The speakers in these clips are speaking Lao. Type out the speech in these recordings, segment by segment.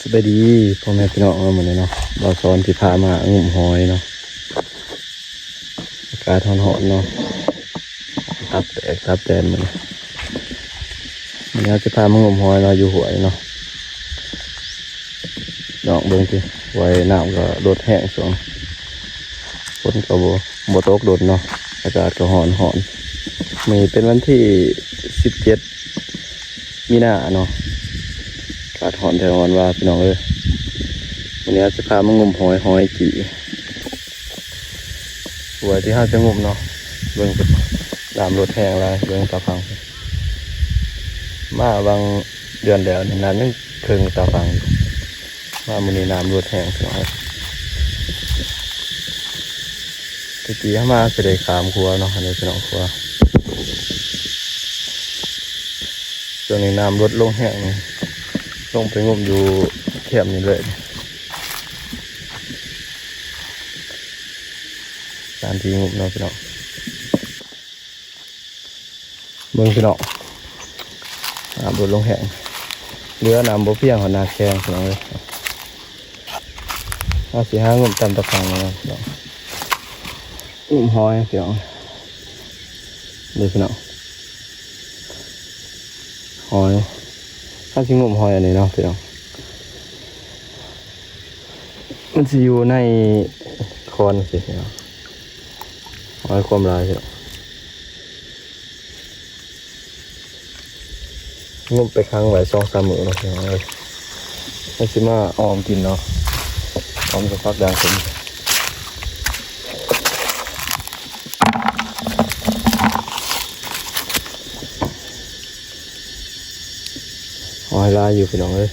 ສະບາຍດີພໍ່ແມ່ພີ່ນ້ອງເນາະ ມື້ນີ້ເນາະ ບ່າວສອນຊິພາມາງຸ້ມຫອຍເນາະ ອາກາດຮ້ອນໆເນາະ ຕັບແຕກຕັບແຕນມື້ນີ້ ມື້ນີ້ເຮົາຊິພາມາງຸ້ມຫອຍເນາະ ຢູ່ຫ້ວຍເນາະ ນ້ອງເບິ່ງຕິ ຫ້ວຍນ້ຳກໍລົດແຮງຊ່ວງ ຝົນກໍບໍ່ ບໍ່ຕົກດົນເນາະ ອາກາດກໍຮ້ອນໆ ມື້ນີ້ເປັນວັນທີສິບເຈັດ ມີນາເນາະ ອາກາດຮ້ອນແທ້ຮ້ອນວ່າພີ່ນ້ອງເອີຍ ມື້ນີ້ເຮົາຊິພາມາງຸ້ມຫອຍ ຫອຍຈີ່ ຫ້ວຍທີ່ເຮົາຈະງຸ້ມເນາະ ເບິ່ງ ນ້ຳລົດແຮງຫຼາຍ ເບິ່ງຕາຝັ່ງ ມາຫວ່າງເດືອນແລ້ວນີ້ ນ້ຳຍັງເຄິ່ງຕາຝັ່ງຢູ່ ມາມື້ນີ້ນ້ຳລົດແຮງພີ່ນ້ອງເອີຍ ແຕ່ກີ້ເຮົາມາຊິໄດ້ຂ້າມຂົວເນາະ ອັນນີ້ພີ່ນ້ອງ ຂົວ ຊ່ວງນີ້ນ້ຳລົດລົງແຮງ ລົງໄປງຸ້ມຢູ່ແຄມນີ້ເລີຍ ສະຖານທີ່ງຸ້ມເນາະພີ່ນ້ອງ ເບິ່ງພີ່ນ້ອງ ນ້ຳລົດລົງແຮງ ເຫຼືອນ້ຳບໍ່ພຽງຮອດໜ້າແຂ້ງພີ່ນ້ອງເອີຍ ເຮົາຊິຫາງຸ້ມຕາມຕາຝັ່ງເນາະ ງຸ້ມຫອຍພີ່ນ້ອງ ເດີພີ່ນ້ອງ ຫອຍ ເຮົາຊິງຸ້ມຫອຍອັນນີ້ເນາະພີ່ນ້ອງ ມັນຊິຢູ່ໃນຄອນຊີ້ພີ່ນ້ອງ ຫອຍຄວາມຫຼາຍພີ່ນ້ອງ ງຸ້ມໄປຂັງໄວ້ສອງສາມມື້ເນາະພີ່ນ້ອງເອີຍ ມັນຊິມາອອມກິນເນາະ ອອມກັບຜັກດ່າງເຂັມ ຫອຍຫຼາຍຢູ່ພີ່ນ້ອງເອີຍ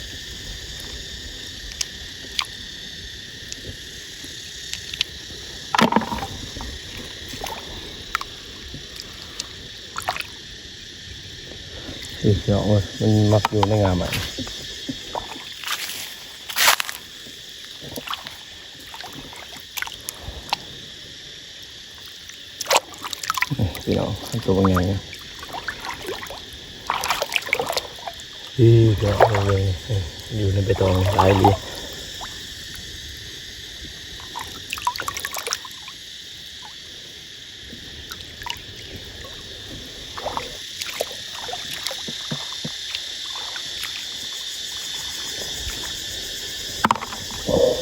ນີ້ພີ່ນ້ອງເອີຍ ມັນມັກຢູ່ໃນງ່າໄມ້ ນີ້ພີ່ນ້ອງ ໂຕບັກໃຫຍ່ ນີ້ພີ່ນ້ອງເອີຍ ຢູ່ໃນໃບຕອງຫຼາຍອີ່ຫຼີ.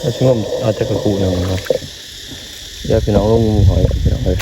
ເຮົາຊິງມເອົາຈັກກະກຸໜຶ່ງເນາະ ດຽວພີ່ນ້ອງລົງງມຫອຍ ພີ່ນ້ອງເອີຍ.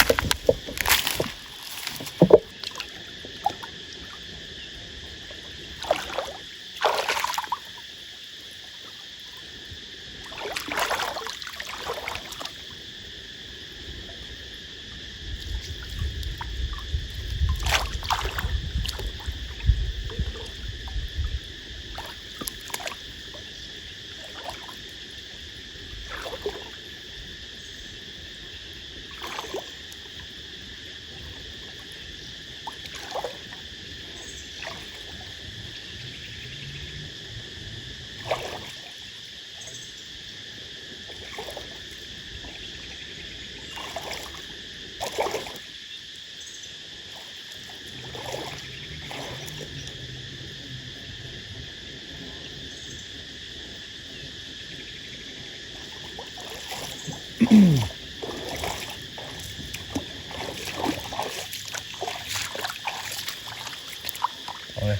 ເອົາເລີຍ.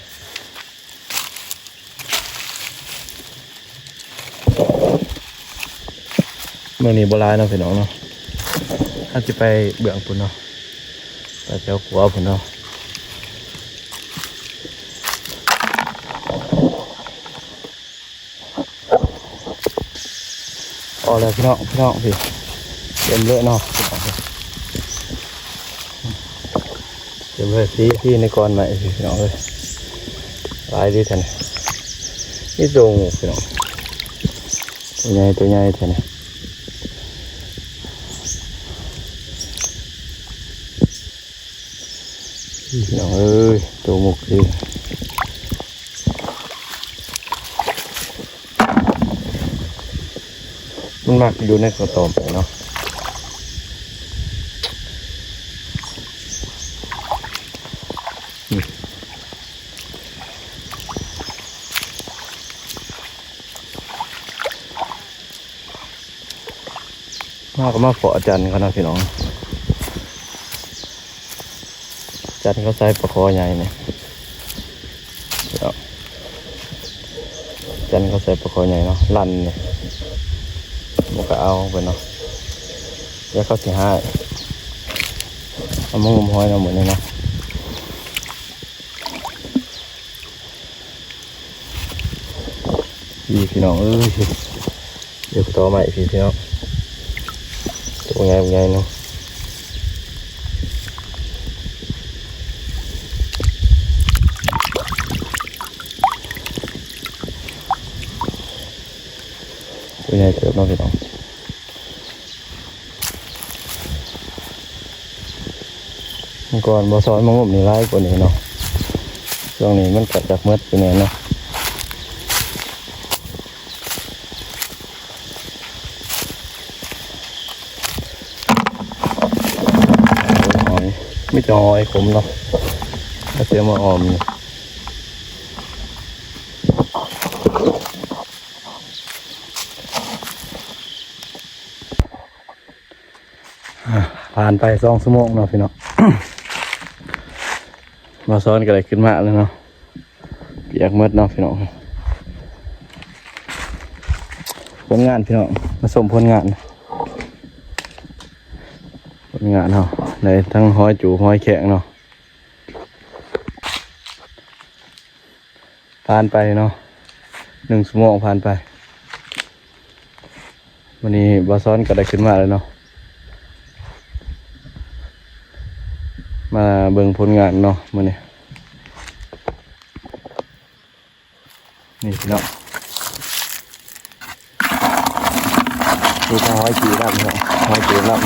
ມື້ນີ້ບໍ່ຫຼາຍເນາະພີ່ນ້ອງເນາະ ເຮົາຊິໄປເບື້ອງພຸ້ນເນາະ ໄປແຖວຂົວພຸ້ນເນາະ. ພໍແລ້ວພີ່ນ້ອງ ພີ່ນ້ອງ ພີ້ ເຕັມເລີຍເນາະ ເຕັມເລີຍ ພີ້ ພີ້ ໃນກ້ອນໄມ້ພີ້ ພີ່ນ້ອງເອີຍ ຫຼາຍດີແທ້ນີ້ ມີໂຕງູກພີ່ນ້ອງ ໂຕໃຫຍ່ ໂຕໃຫຍ່ແທ້ນີ້ ພີ່ນ້ອງເອີຍ ໂຕງູກພີ້. ມັນມັກຢູ່ໃນກະຕອມເນາະ ນີ້. ເຮົາກໍມາເພາະຈັນກ່ອນເນາະພີ່ນ້ອງ. ຈັນເຂົາໃສ່ປາຄໍໃຫຍ່ນີ້ ພີ່ນ້ອງ. ຈັນເຂົາໃສ່ປາຄໍໃຫຍ່ເນາະ ລັນນີ້ ມັນກໍເອົາໄປເນາະ. ແລ້ວເຂົາຊິຫາຍ ເອົາມາງມຫອຍເນາະ ມື້ນີ້ເນາະ. ນີ້ພີ່ນ້ອງເອີຍ ເດີ ຕໍ່ໄມ້ພີ່ ພີ່ນ້ອງ ໂຕໃຫຍ່ ໃຫຍ່ເນາະ ໂຕໃຫຍ່ເຕີບເນາະພີ່ນ້ອງ. ເມື່ອກ່ອນບໍ່ຊອນມາງົມນີ້ຫຼາຍກວ່ານີ້ເນາະ ຊ່ວງນີ້ມັນກໍຈັກໝົດໄປແດ່ເນາະ. ຫອຍ ມີແຕ່ຫອຍຂົມເນາະ ເອົາແຕ່ມາອອມນີ້. ອ່າ ຜ່ານໄປສອງຊົ່ວໂມງເນາະພີ່ນ້ອງ ບ່າວສອນກໍໄດ້ຂຶ້ນມາແລ້ວເນາະ ປຽກໝົດເນາະພີ່ນ້ອງ. ຜົນງານພີ່ນ້ອງ ມາຊົມຜົນງານ ຜົນງານເຮົາ ໄດ້ທັງຫອຍຈູບ ຫອຍແຂ້ງເນາະ. ຜ່ານໄປເນາະ ໜຶ່ງຊົ່ວໂມງຜ່ານໄປ ມື້ນີ້ບ່າວສອນກໍໄດ້ຂຶ້ນມາແລ້ວເນາະ ມາເບິ່ງຜົນງານເນາະມື້ນີ້. ນີ້ພີ່ນ້ອງ ມີທັງຫອຍຈີ່ນຳ ຫອຍຈີ່ນຳ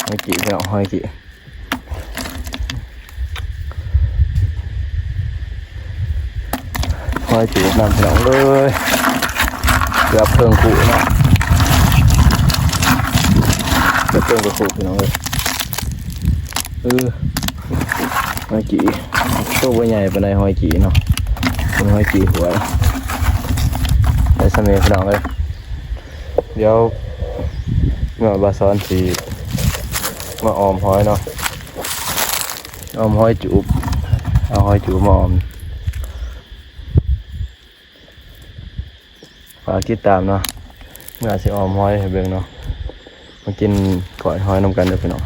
ຫອຍຈີ່ພີ່ນ້ອງ ຫອຍຈີ່ ຫອຍຈີ່ນຳພີ່ນ້ອງເອີຍ ເກືອບເຄິ່ງຄູ່ເນາະ ເກືອບເຄິ່ງກະຄູ່ພີ່ນ້ອງເອີຍ. ເອີ ຫອຍຈີ່ ໂຕບໍ່ໃຫຍ່ປານໃດ ຫອຍຈີ່ເນາະ ເປັນຫອຍຈີ່ຫົວ ໄດ້ສ່ຳນີ້ພີ່ນ້ອງເອີຍ. ດຽວ ເມື່ອບ່າວສອນຊິມາອອມຫອຍເນາະ ອອມຫອຍຈູບ ເອົາຫອຍຈູບມາອອມ. ຝາກຕິດຕາມເນາະ ເມື່ອຊິອອມຫອຍໃຫ້ເບິ່ງເນາະ ມາກິນກ້ອຍຫອຍນຳກັນເດີພີ່ນ້ອງ.